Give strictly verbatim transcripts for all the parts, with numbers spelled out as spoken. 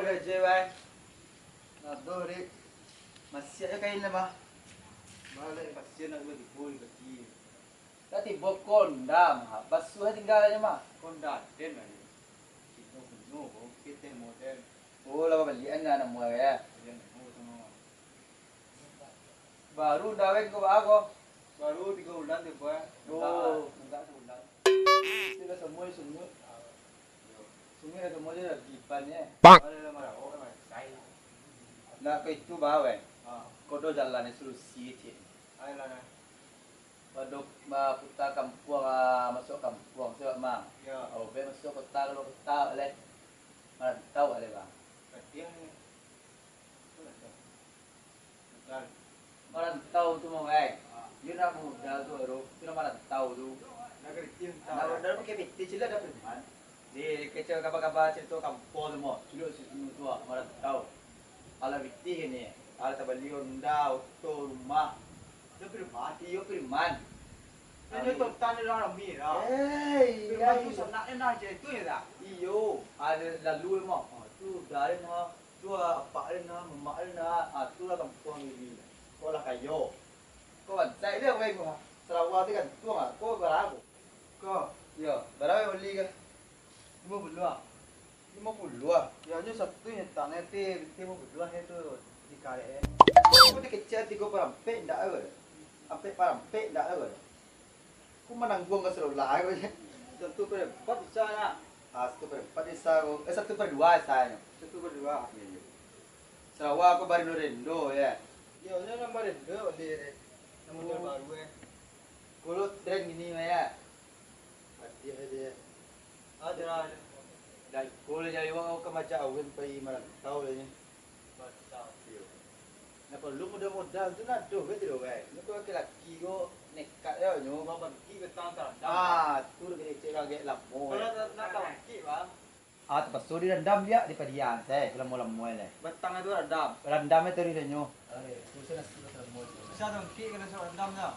Aje, bai. Aduh, Dik. Masih aja kain lah, bah. Balik pasien nak tibo di kaki. Dah tibo konda, mah. Basuah tinggal aja, mah. Konda den aja. Kito punyo, kito model. Oh, lah balian lah nama ya. Balian nama sama. Baru dawek ko ba ko? Baru tigo bulan tu, Pak. Oh. Enggak, enggak sebulan. Itu dah semua sungut. Sungut dah semua je dah dipan ya. Pak. Ada lah marah, oh, kan sai. Nak ke itu bawa, eh? Ah. Kodo jalan solusi cik. Ayolah, nah. Waduh, ba puta kampuang, ah, masuk kampuang, siap, Mang. Ya. Oh, be masuk kota, kalau kota, leh. Marantau, leh, Bang. Katiang ni. Marantau tu mah, wai. Iyo nak modal tu, baru tu nak marantau tu. Nak kerja entah. Nak modal pakai P T, cila ada preman. Di kecil kaba-kaba cerita kampung tu mah. Cila si tu, ah, marantau. Ala P T ni, ala tabali onda, oto, rumah. Ada preman. Iyo, preman. Inyo totan urang rami lah. Eh, preman tu iyo. Sanak ni nah, macam tu ya tak? Iyo, ada lalu mah. Ah, tu dari mah. Tu, ah, apak den nah, mamak den nah, ah, tu lah kampuang diri. Kau lah kayo. Kau bantai dia, weh, gua. Sarawak tu gantuang, ah. Kau bara ko? Kau? Yo, bara weh bali ka? Limo puluah. Limo puluah? Yo, nyo satu nyo tak ngerti, limo puluah nyo tu dikarek, eh. Kau tu kecil tigo parampek, ndak, eh? Ampek parampek, ndak, eh? Ku manangguang ka sadolah ko je. Satu per empat bisa nak. Ah, satu per empat bisa ko. Eh, satu per dua bisa nyo. Satu per dua. Iyo, iyo. Sarawak ko barendo-rendo, yo. Iyo, nyo nan barendo oleh. Nan model baru, eh. Kulo tren gini mah, yo. Hadiah, hadiah. Ah, tera-, dari kulo jadi wak ka maja awen pai marantau lah nyo. Iyo. Nah, kalau modal-modal tu nah, doh, kan, tidak, kan? Nyo ko laki-laki ko nekat yo, nyo. Babagi petang tarandam. Ah, tu dah kena cek agak lamo. Kalau nak, nak tabangkik, Bang. Ah, terpaksa dirandam dia, dipadian, saya, lamo-lamo, leh. Batang tu randam. Randam itu dia nyo. Aduh, susah nasi batang lamo tu. Bisa tabangkik kalau sudah randam dah.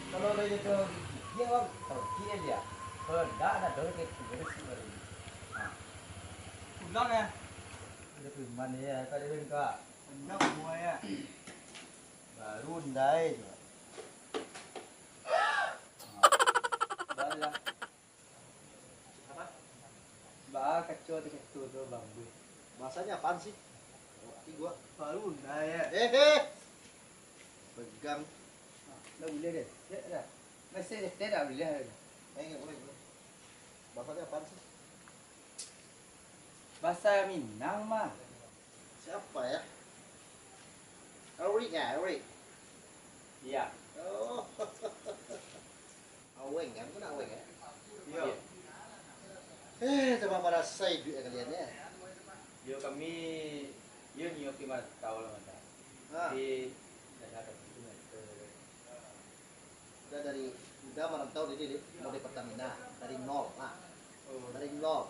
Kalau dah jatuh, dia, Bang, tabangkik dia. Kalau ndak, ada doh, dia tu, dia si baru. Ah. Pulang, eh. Ada preman ya, kau ada bengkak. Endam semua ya. Baru ndai tu. Barulah. Apa? Ba kaco tu, kaco tu bambu. Bahasanya apaan sih? Ngerti gua. Baru ndai ya. Eh, eh. Pegang. Dah boleh deh. Ya dah. Masih deh, dah boleh. Eh, enggak boleh, boleh. Bahasanya apaan sih? Bahasa Minang mah. Siapa ya? Aurik ya, Aurik? Iya. Oh. Aweng kan? Bukan Aweng ya? Iya. Eh, coba merasa hidup ya kalian ya. Yo kami, yo nio kami tahu lah mantap. Ah. Di daerah itu. Udah dari, udah merantau di, di, di, mau di Pertamina, dari nol, nah. Oh. Dari nol.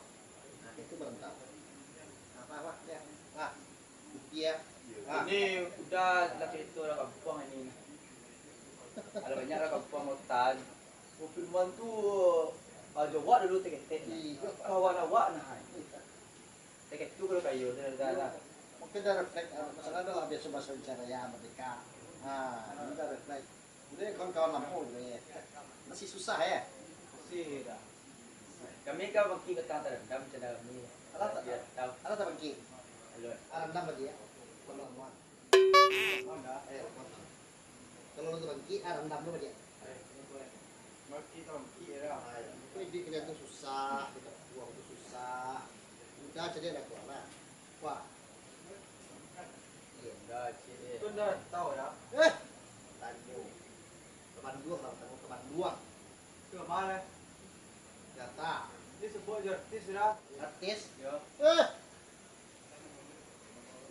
Nah, itu merantau. Apa, apa, ya. Nah, rupiah. Nah. Ini udah laki itu orang kampung ini. Ada banyak orang kampung hutan. Oh, Firman tu, ah, Jawa dulu teketek. Iya. Kawan awak, nah. Teketek tu kalau kayu, dah, dah, dah. Mungkin dah refleks, ah, masalah dah lah biasa bahasa bicara ya, merdeka. Nah, ini dah refleks. Jadi kawan-kawan lamo, masih susah ya? Masih dah. Kami kan bangkik petang tarandam, canda kami. Alah tak, biar tahu. Alah tak bangkik? Alah. Arandam aja ya. Kalau lama. Mana? Eh, lama. Kalau lu bangkik, arandam lu aja. Eh, bangkik, bangkik ya. Ah, ya. Itu hidup kalian tuh susah, kita buang tuh susah. Udah aja dia lah keluar lah. Wah. Iya. Udah, cik, eh. Itu udah tahu ya? Eh, tanyo. Kebanduang lah, ketemu kebanduang. Itu mana? Jatah. Ini sebut je artis sudah. Artis? Ya. Eh.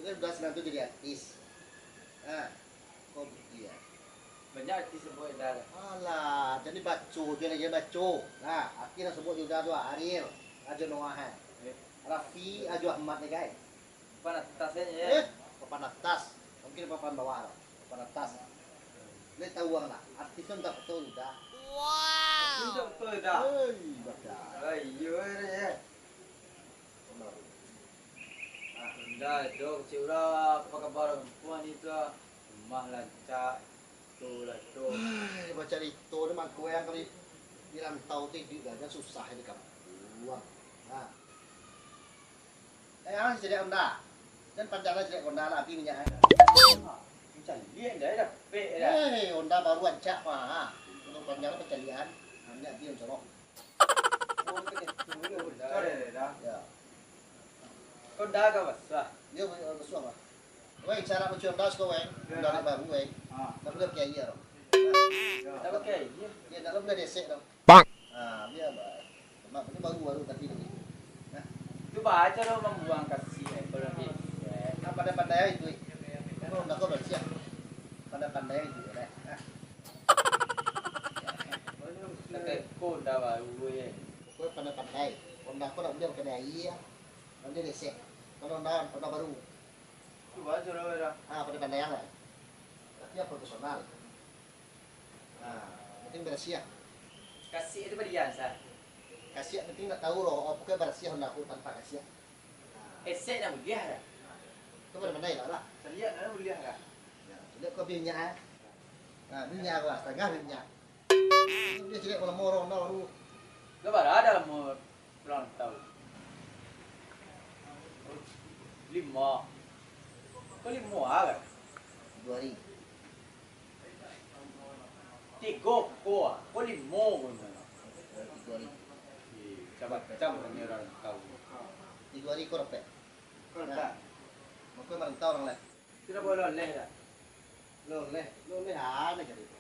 Itu sudah senang tu jadi artis. Nah, kau bukti ya. Banyak artis sebut dah. Alah, jadi baco je lagi baco. Nah, artis lah sebut juga tu, Ariel, Rajo Noah, eh. Eh. Raffi, Rajo Ahmad ni, guys. Papan atas saja, ya. Eh, papan atas. Mungkin papan bawah lah. Papan atas. Boleh tahu orang lah. Artis tu tak betul dah. Wow. Artis tak betul dah. Hei, baca. Ayo, ya. Benar. Ah, Dah, Dok, kecil urang, apa kabar kampuang ni tu? Rumah lancak, tu lah, tu. Ai, bacarito ni mangko yang kali di rantau tu iduik dah, dah susah di kampuang. Ha. Eh, ah, caliak Honda. Jan panjang lah caliak Honda lah, api minyak, eh. Ha, caliak dah, dah pek dah. Eh, Honda baru ancak, mah. Kalau panjang lah pacalian. Minyak api yang corok. Oh, betul, betul, betul. Sorry, dah. Ya. Kau dah agak basah. Dia agak basah, Bang. Weh, cara mancuri Honda suko, weh. Ya. Honda baru, weh. Ah. Ndak buliah pakai aia, doh. Ya. Ndak pakai aia? Ya, ndak buliah desek, doh. Bang. Ah, biar, Bang. Mak, ini baru, baru tadi tadi. Nah. Cuba aja lo mambuang kasi, eh, kalau desek. Nah, pandai-pandai itu, eh. Kau Honda kau barasiah. Pandai-pandai itu, eh. Nah. Pakai Honda baru, eh. Kau pandai-pandai. Honda kau ndak buliah pakai aia. Nanti desek. Kalau Honda, Honda baru. Cuba aja lah, dah. Ah, pandai-pandai lah. Tapi yang profesional. Ah, penting barasiah. Kasi itu badian, sa. Kasi penting ndak tahu lo, oh, pokoknya barasiah Honda aku tanpa kasi. Ah. Esek ndak buliah, dah. Ah. Itu pandai-pandai lah, lah. Caliak ndak buliah, dah. Ya, caliak kau minyak, eh. Nah, minyak aku lah, setengah minyak. Dia caliak kalau morong dah baru. Lah, bara dah lamo pulang tahu? Limo. Kok limo ah, kan? Tigo hari. Tigo ko, kok limo ko. Tigo hari. Ih, macam-macam kan ni urang tahu. Tigo hari ko dapek. Ko dapek. Nah. Mako marantau urang lai. Kiro boleh loleh dah. Loleh, loleh ane jadi tu.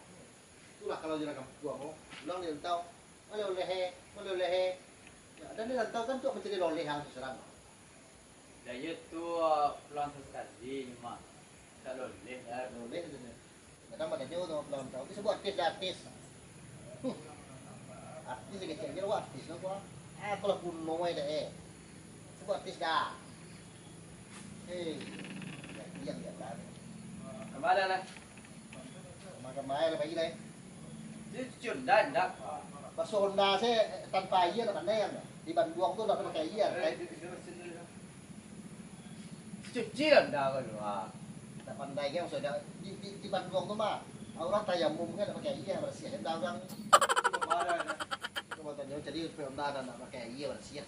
Itulah kalau di urang kampuang ko, urang di rantau, maloleh, maloleh. Ya, dan di rantau kan tu mancari loleh ang surang. Dah iyo tu, pulang sakali mah. Tak loleh dah. Loleh tu. Kadang batanyo tu pulang rantau, "Bisa buat artis dah, artis." Huh. Artis kecek aja lah, artis lah gua. Ah, aku lah kuno ai dek, eh. Sebut artis dah. Hei, diam, diam, diam. Kama lah? Kama-kama lah, pai lah, eh. Cuci Honda, ndak? Basuah Honda se tanpa aia, ndak pandai, kan? Di Banduang tu ndak pakai aia, kan? Cuci lah Honda ko dulu, ah. Ndak pandai kan, maksudnyo di, di, di Banduang tu mah, urang tayamum kan ndak pakai aia, barasiah Honda urang. Kama lah? Kama tanyo, jadi supaya Honda ndak, ndak pakai aia, barasiah.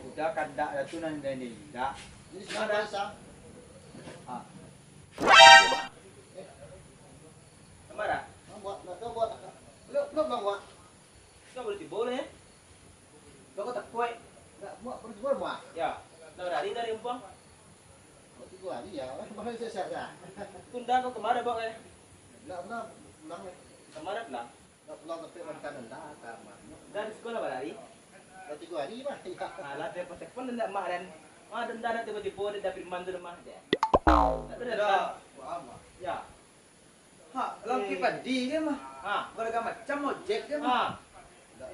Udah kandak dah tu nan, nan indak. Jadi, sekarang, Sa. Ah. Eh. Kama lah? Nak buat, nak buat. Belum, belum, belum buat. Kau boleh tibo lah, ya? Kau takuik. Nak buat, boleh tibo, buat. Ya. Nak lari dari Empang? Buat tigo hari, ya. Mana saya, saya, saya. Tunda kau kama, Bang, eh? Nak, nak pulang, eh. Kama pulang? Nak pulang tapi makan Honda, kama. Dari sekolah bara hari? Dah tigo hari, mah. Ya. Alah, dia pas telepon ndak mak dan. Ah, Honda nak tiba-tiba dia dah Firman tu dah mah dia. Tak ada dah. Paham, Mak. Ya. Ha, langkik padi dia mah. Ha. Beragam macam ojek dia mah. Ha.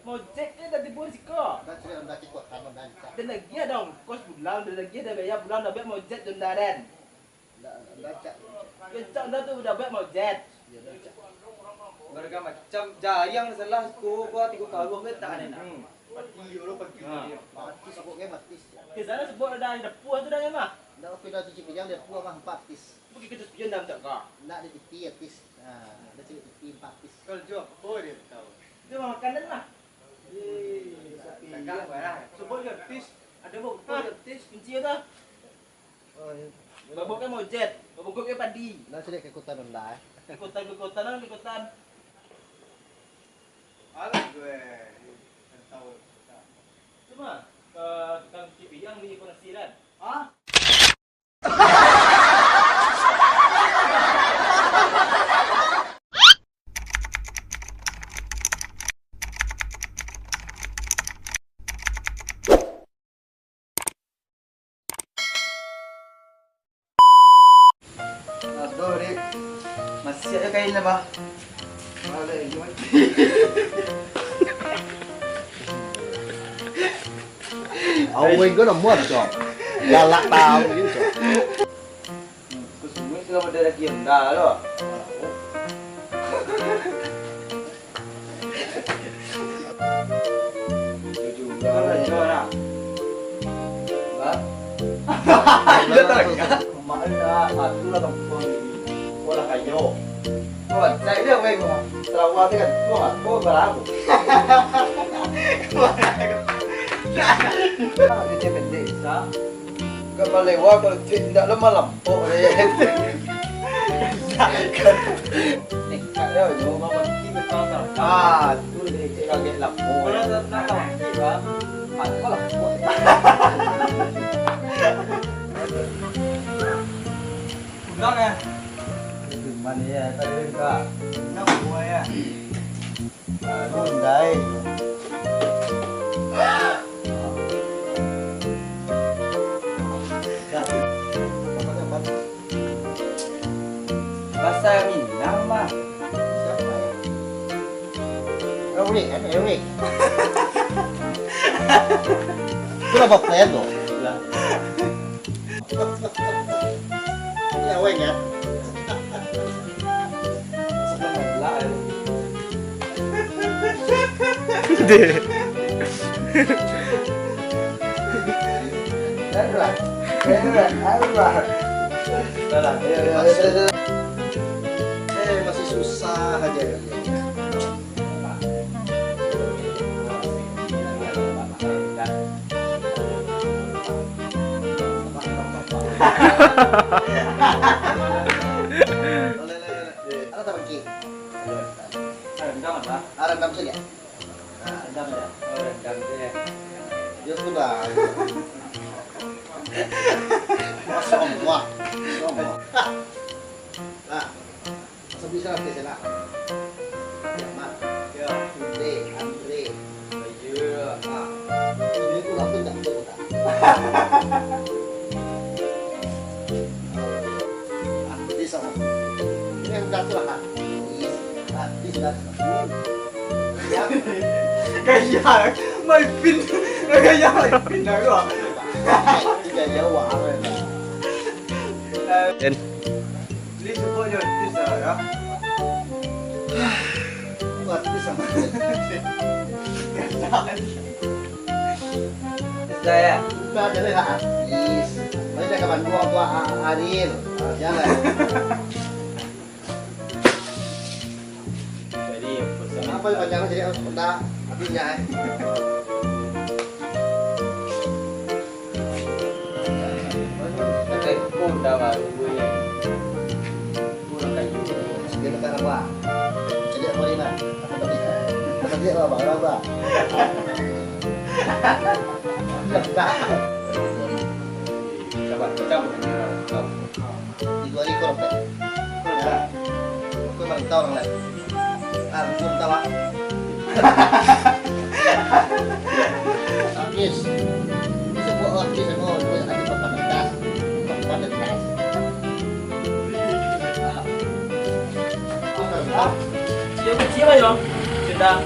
Ojek dia dah tiba di siko. Dah cerita Honda kikuatan Honda ancak. Dan lagi ada ongkos pulang, dan lagi ada biaya pulang, dah biar ojek Honda dan. Ndak, ndak cak. Kencang dah tu, udah buek mojek. Iyo, ndak cak. Baragam macam, jariang salah, siko ko tigo karuang ke tak ado nak. Hmm. Mati, urang mati. Ha. Mati, siko ke mati. Di sana sebut dah, dah puas tu dah, ya, mah? Ndak, pindah cuci pinggang, dah puas, mah, empat pis. Pergi ke cuci pinggang dah, tak kah? Ndak, di T V, ya, pis. Ha, ada cewek T V, empat pis. Kalau jual, oh, dia tahu. Dia makanan lah. Eh, tapi dagang, iya, barang. Sebut je artis. Ada buku artis, kunci dah. Oh, iya. Babuk kan mojek, babuk kan padi. Nah, sudah ke kota Honda, eh. Ke kota, ke kota, nah, ke kota. Alah, gue, kan tahu. Cuma, ke tukang cuci pinggang beli koneksi, kan? Hah? Nah, sudah, Dik. Masih ada kain lah, Bah. Ada, ini mati. Awal gue nak muat, Cok. Galak tahu gitu, Cok. Hmm, terus semua kalau ada lagi yang dah, lo. Jujur lah, jujur lah. Lah. Iyo, tak ingat. Mak dah, atulah kampuang ni. Kau lah kayo. Kau lah, cari dia, weh, kau. Sarawak tu kan, kau lah, kau barang. Kau lah, kau. Dia pendek, sa. Gak malewa kalau cek tidak lemah lampok, eh. Nekat dia, yo, mama kita tahu, tahu. Ah, tu dia cek agak lampok. Kalau tak, tak tahu, cek, Bang. Mak, kau lampok. Pulang, ya? Mana, ya? Tadi dah. Pulang, buah, ya? Baru, Ndai. Bahasa Minang, mah. Siapa, ya? Rawik, kan? Rawik. Itu lah bapak ya, tuh. Lah. Ya, weng, ya. Deh. Darurat. Darurat. Darurat. Salah. Ya, ya, ya, ya. Eh, masih susah aja. Ada tak bangkit? Ada rendang apa? Ada rendang saja. Nah, rendang ya. Oh, rendang tu ya. Ya sudah. Masya Allah. Masya Allah. Nah. Masa bisa artis enak. Kiamat. Ya. Andre, Andre. Iya. Ah. Ini tuh aku tak tahu, tak. Artis sama. Ini yang satu lah, artis. Artis dan Gaya, Maipin. Gaya Maipin dah gua. Tiga jauh, ah. Beli support je artis lah, ya. Artis sama. Sudah ya? Sudah, jadi lah artis. Mari dah ka Bandung tu, A-, Ariel. Ah, jangan. Jadi, kenapa panjang jadi harus kota artinya, eh? Pakai Honda baru, weh. Kurang kayu. Dia kata apa? Jadi apa ni, Mak? Apa tadi? Apa dia, Bang? Apa, Bang? Sabar, sabar. Di dua ekor, Pak. Ya. Aku bagi tahu orang lain. Ah, belum tahu, Pak. Habis. Bisa buat habis, aku buat ada papan atas. Papan atas. Siapa, siapa, yo? Sudah.